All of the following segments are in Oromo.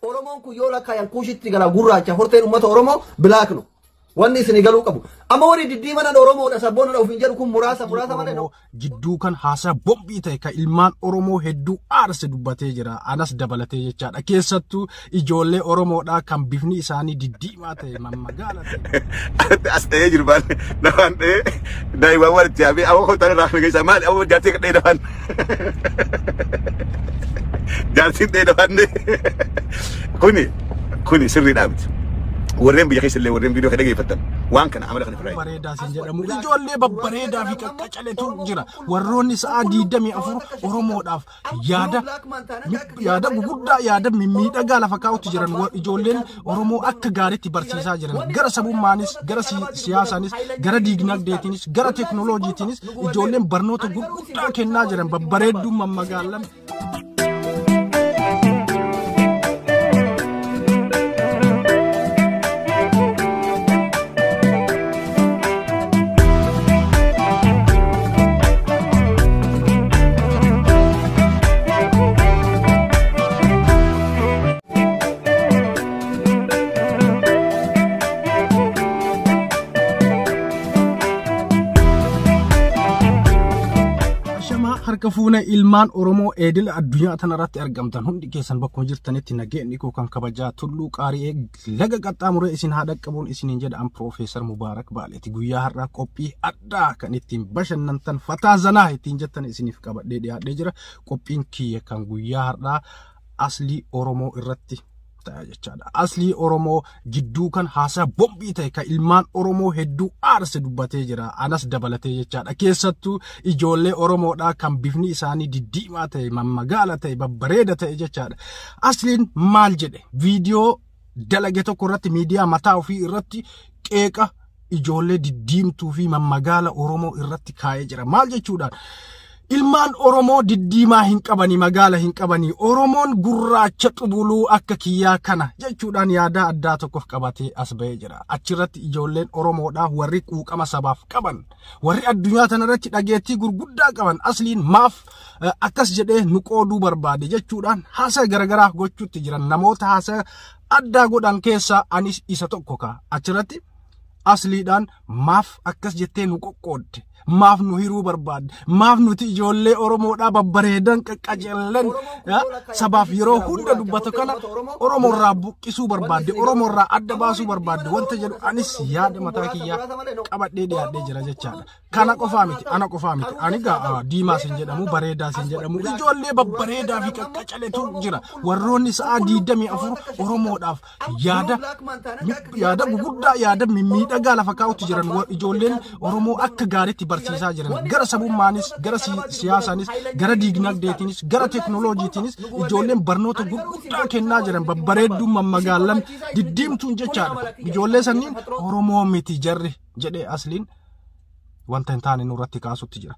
Oromoon kun yoo lakkaayan Kuushitti gala gurraacha horteen uummata Oromoo black no. Wanni isin galuu qabu. Amma warri diddiimanan Oromoodha sabboonadha ofiin jedhu kun muraasa muraasa malee. Jidduu kan haasaa bombii ta'e kan ilmaan Oromoo hedduu aarse dubbatee jira. Anas dabalatee jechaadha. Keessattuu ijoollee Oromoodhaa kan bifni isaanii diddiimaa ta'e mammagaala ta'e. As dhahee jiru baal lafaan dhahee daa'imman walitti yaamee awwa kootaan irraa hafe keessaa maali awwa jaartii dhahee lafaan jaartiin dhahee lafaan kuni sirriidhaa miti. Warreen biyya keessa illee warreen viidiyoo kana dhageeffattan waan kana amala kana firraa. Bareedaa siin jedhamu ijoollee babbareedaa fi qaqqacaletu jira. Warroonni sa'aa 24 Oromoodhaaf yaada guguddaa yaada mimmiidhagaa lafa kaa'utti jiran ijoolleen Oromoo akka gaariitti barsiisaa jiran gara sabummaanis gara siyaasaanis gara diinagdeetiinis gara teeknooloojiitiinis ijoolleen barnoota gurguddaa kennaa jiran babbareedduu mammagaalan. Harka fuuna ilmaan Oromoo eedila addunyaa tanarratti argamtan hundi keessan bakkuma jirtanitti nageenyi koo kan kabajaa tulluu qaari'ee laga qaxxaamuree isin haa dhaqqabuun isiniin jedha an Piroofeesar Mubaarak Baaleeti. Guyyaa har'aa qophii addaa kan ittiin bashannantan fataa zanaa ittiin jettan isiniif qabadhee dhiyaadhee jira. Qophiin kiyya kan guyyaa har'aa aslii Oromoo irratti ta'a jechaadha. Aslii Oromoo jidduu kan haasaa bombii ta'e kan ilmaan Oromoo hedduu aarse dubbatee jira. Anas dabalatee jechaadha. Keessattuu ijoollee Oromoodhaa kan bifni isaanii diddiimaa ta'e, mammagaala ta'e, babbareeda ta'e jechaadha. Asliin maal jedhe? Viidiyoo dalage tokko irratti miidiyaa mataa ofii irratti qeeqa ijoollee diddiimtuu fi mammagaala Oromoo irratti kaa'ee jira. Maal jechuudhaan? Ilmaan Oromoo diddiimaa hin qabanii magaala hin qabanii Oromoon gurraacha xubuluu akka kiyyaa kana jechuudhaan yaada addaa tokkoof qabatee as ba'ee jira. Achirratti ijoolleen Oromoodhaa warri quuqama sabaaf qaban warri addunyaa tanarratti dhageettii gurguddaa qaban asliin maaf akkas jedhee nu qooduu barbaade jechuudhaan haasaa garaagaraa gochuutti jiran namoota haasaa addaa godhan keessaa anis isa tokko ka'a. Achirratti asliidhaan maaf akkas jettee nu qoqqoodde? Maaf nu hiruu barbaadde? Maaf nuti ijoollee Oromoodhaa babbareedan qaqqajeellan sabaaf yeroo hunda dubbatu kana Oromoorraa buqqisuu barbaadde, Oromoorraa adda baasuu barbaadde wanta jedhu anis yaada mataa kiyyaa qabadhee dhiyaadhee jira jechaadha. Kana qofaa miti, ana qofaa miti. Ani gaa diimaa sin jedhamu, bareedaa sin jedhamu, ijoollee babbareedaa fi qaqqacaletu jira. Warroonni sa'aa 24 Oromoodhaaf yaada guguddaa yaada mimmiidhagaa lafa kaa'utti jiran ijoolleen Oromoo akka gaariitti barsiisaa jiran gara sabummaanis gara siyaasaanis gara diinagdeetiinis gara teeknooloojiitiinis ijoolleen barnoota gurguddaa kennaa jiran babbareedduu mammagaalan diddiimtuun jechaadha. Ijoollee sanniin Oromoo miti jarri jedhee asliin wanta hin taane nurratti kaasutti jira.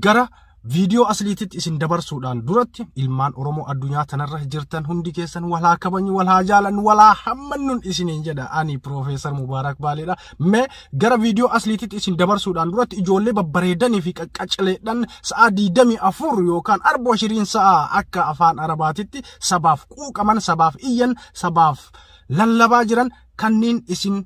Gara viidiyoo asliititti isin dabarsuudhaan duratti ilmaan Oromoo addunyaa tanarra jirtan hundi keessan walaa kabajnu, walaa jaalannu, walaa hammannuun isiniin jedha. Ani Piroofeesar Mubaarak Baaleedha. Mee gara viidiyoo asliititti isin dabarsuudhaan duratti ijoollee babbareedanii fi qaqqacaleedhaan sa'a 24 yookaan 24 sa'a akka afaan Arabaatitti sabaaf quuqaman, sabaaf iyyan, sabaaf lallabaa jiran kanneen isin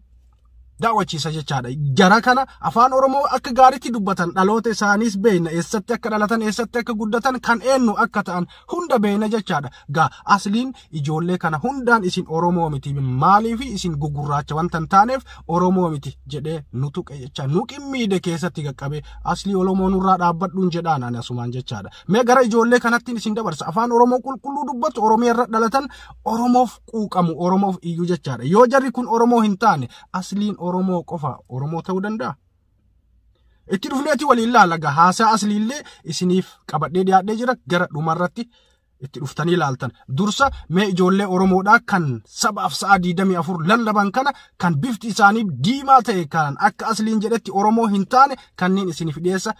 daawwachiisa jechaadha. Jara kana afaan Oromoo akka gaariitti dubbatan dhaloota isaaniis beekna eessatti akka dhalatan eessatti akka guddatan kan eenyu akka ta'an hunda beekna jechaadha. Gaa asliin ijoollee kana hundaan isin Oromoo miti maaliif isin gugurraacha wanta hin taaneef Oromoo miti jedhee nu tuqe jecha nu qimmiide keessatti qaqqabe aslii Oromoo nurraa dhaabbadhuun jedhaan ani asumaan jechaadha. Mee gara ijoollee kanattiin isin dabarsa afaan Oromoo qulqulluu dubbatu Oromiyaa irra dhalatan Oromoof quuqamu Oromoof iyyuu jechaadha. Yoo jarri kun Oromoo hin taane asliin Oromoo qofa Oromoo ta'uu danda'a. Itti dhufneeti waliin laala gaa haasaa asliillee isiniif qabadhee dhiyaadhee jira gara dhumarratti itti dhuftanii ilaaltan. Dursa mee ijoollee Oromoodhaa kan sabaaf sa'a 24 lallaban kana kan bifti isaanii diimaa ta'e kan akka asliin jedhetti Oromoo hin taane kanneen isiniif dhiyeessa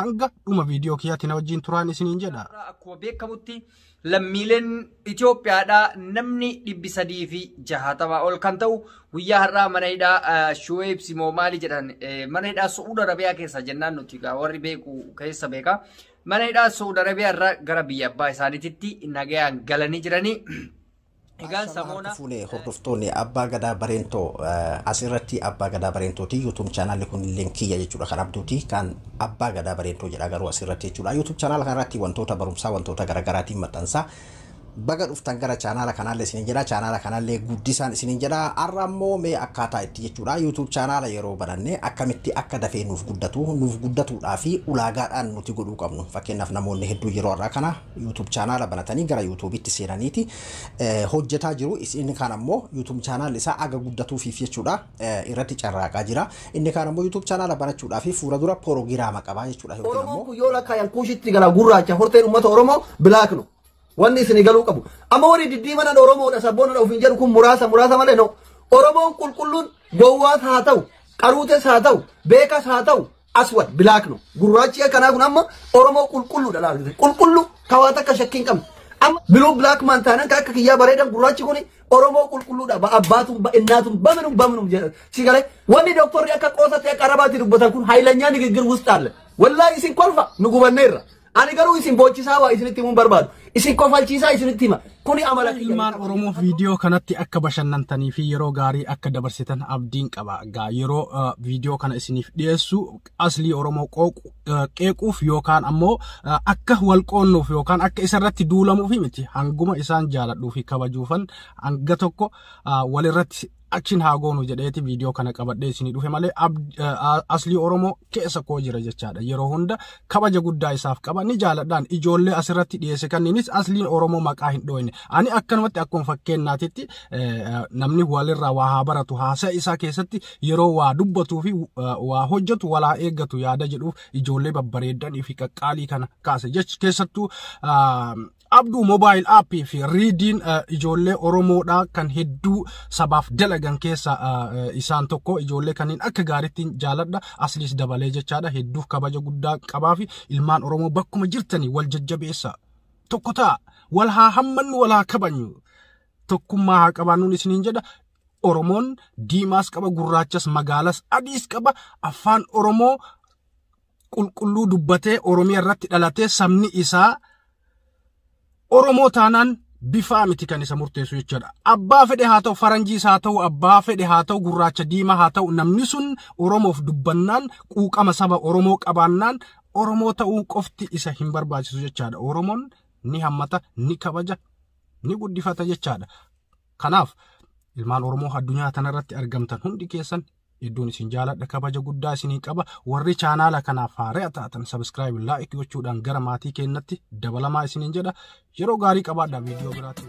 hanga dhuma viidiyoo kiyyaatti na wajjin turaan isiniin jedha. Akkuma beekamutti lammiileen Itoophiyaadhaa namni 360 ol kan ta'u guyyaa har'aa mana hidhaa Shuweeb Simoo maali jedhan mana hidhaa Su'uud Arabiyaa keessa jennaan nuti warri beeku keessa beeka. Mana hidhaa Su'uud Arabiyaa irraa gara biyya abbaa isaaniititti nagayaan galanii jiranii. Egaan samoona Fuunee hordoftoonni Abbaa Gadaa Bareentoo asirratti Abbaa Gadaa Bareentooti. YouTube chaanaalli kun illee kiyya jechuudha, kan Abduuti, kan Abbaa Gadaa Bareentoo jedha garuu asirratti jechuudha. YouTube chaanaala kanarratti wantoota barumsaa, wantoota garaagaraatiin maxxansa. Baga dhuftan gara chaanaala kanaallee isinin jedha, chaanaala kanaallee guddisaan isinin jedha. Har'a ammoo mee akkaataa itti jechuudha YouTube chaanaala yeroo bananne akkamitti akka dafee nuuf guddatu, nuuf guddatuudhaa fi ulaagaadhaan nuti godhuu qabnu. Fakkeenyaaf, namoonni hedduu yeroo har'aa kana YouTube chaanaala banatanii gara YouTube'itti seenaniiti hojjetaa jiru. Inni kaan ammoo YouTube chaanaalli isaa aga guddatuufiif jechuudha irratti carraaqaa jira. Inni kaan ammoo YouTube chaanaala banachuudhaa fi fuula dura proogiraama qabaa jechuudha yookiin Oromoon ammoo kun yoo lakkaayan Kuushitti gala gurraacha, horteen uummata Oromoo black no. Wanni isin galuu qabu. Amma warri diddiimanan Oromoodha, sabboonadha ofiin jedhu kun muraasa muraasa malee no. Oromoon qulqulluun gowwaas haa ta'u, qaruutes haa ta'u, beekas haa ta'u, aswad black no. Gurraachi akkanaa kun amma Oromoo qulqulluudha laal. Qulqullu kawaa takka shakkii hin qabne. Amma blue black man taanan kan akka kiyyaa bareedan gurraachi kun Oromoo qulqulluudha. Ba abbaatum ba innaatum baminum baminum jedha. Si galee wanni doktorri akka qoosatti akka arabaatti dubbatan kun ኃይለኛ ንግግር ውስጥ አለ። Wallaahi isin kolfa nu gubanneerra. Ani garuu isin boochisaa waa isinitti himuun barbaadu. Isin kofalchiisaa isinitti hima. Kuni amala kiyya. Ilmaan Oromoo, viidiyoo kanatti akka bashannantanii fi yeroo gaarii akka dabarsitan abdiin qaba. Egaa yeroo viidiyoo kana isiniif dhiyeessu Aslii Oromoo qeequuf yookaan ammoo akka wal qoonnuuf yookaan akka isarratti duulamuuf miti. Hanguma isaan jaaladhuu fi kabajuufan hanga tokko walirratti action haa goonu jedheeti viidiyoo kana qabadhee isinii dhufe malee Aslii Oromoo keessa koo jira jechaadha. Yeroo hunda kabaja guddaa isaaf qaba, ni jaaladhaan. Ijoollee asirratti dhiyeesse kanniinis Asliin Oromoo maqaa hin dhooyne. Ani akkanumatti akkuma fakkeenyaatitti namni walirraa waa haa baratu, haasaa isaa keessatti yeroo waa dubbatuu fi waa hojjetu walaa eeggatu yaada jedhuuf ijoollee babbareedanii fi qaqqaalii kana kaase. Jechi keessattuu Abduu Mobile App fi Riidiin ijoollee Oromoodhaa kan hedduu sabaaf dalagan keessa isaan tokko. Ijoollee kanneen akka gaariitti jaaladha. Asliis dabalee jechaadha, hedduuf kabaja guddaa qabaa fi ilmaan Oromoo bakkuma jirtanii wal jajjabeessa, tokko ta'a, wal haa hammannu, wal haa kabajnu, tokkummaa haa qabaannuun isiniin jedha. Oromoon diimaas qaba, gurraachas, magaalas, adiis qaba. Afaan Oromoo qulqulluu dubbatee Oromiyaa irratti dhalatee sabni isaa Oromoo taanaan bifaa miti kan isa murteessu jechuudha. Abbaa fedhe haa ta'u, faranjiis haa ta'u, abbaa fedhe haa ta'u, gurraacha diimaa haa ta'u, namni sun Oromoof dubbannaan, quuqama saba Oromoo qabaannaan, Oromoo ta'uu qofti isa hin barbaachisu jechaadha. Oromoon ni hammata, ni kabaja, ni guddifata jechaadha. Kanaaf ilmaan Oromoo addunyaa kanarratti argamtan hundi keessan iddoon isin jaaladha, kabaja guddaa isinii qaba. Warri chaanaala kanaaf haaraa taatan subscribe, like gochuudhaan gara maatii keenyatti dabalamaa isiniin jedha. Yeroo gaarii qabaadha, viidiyoo biraatti.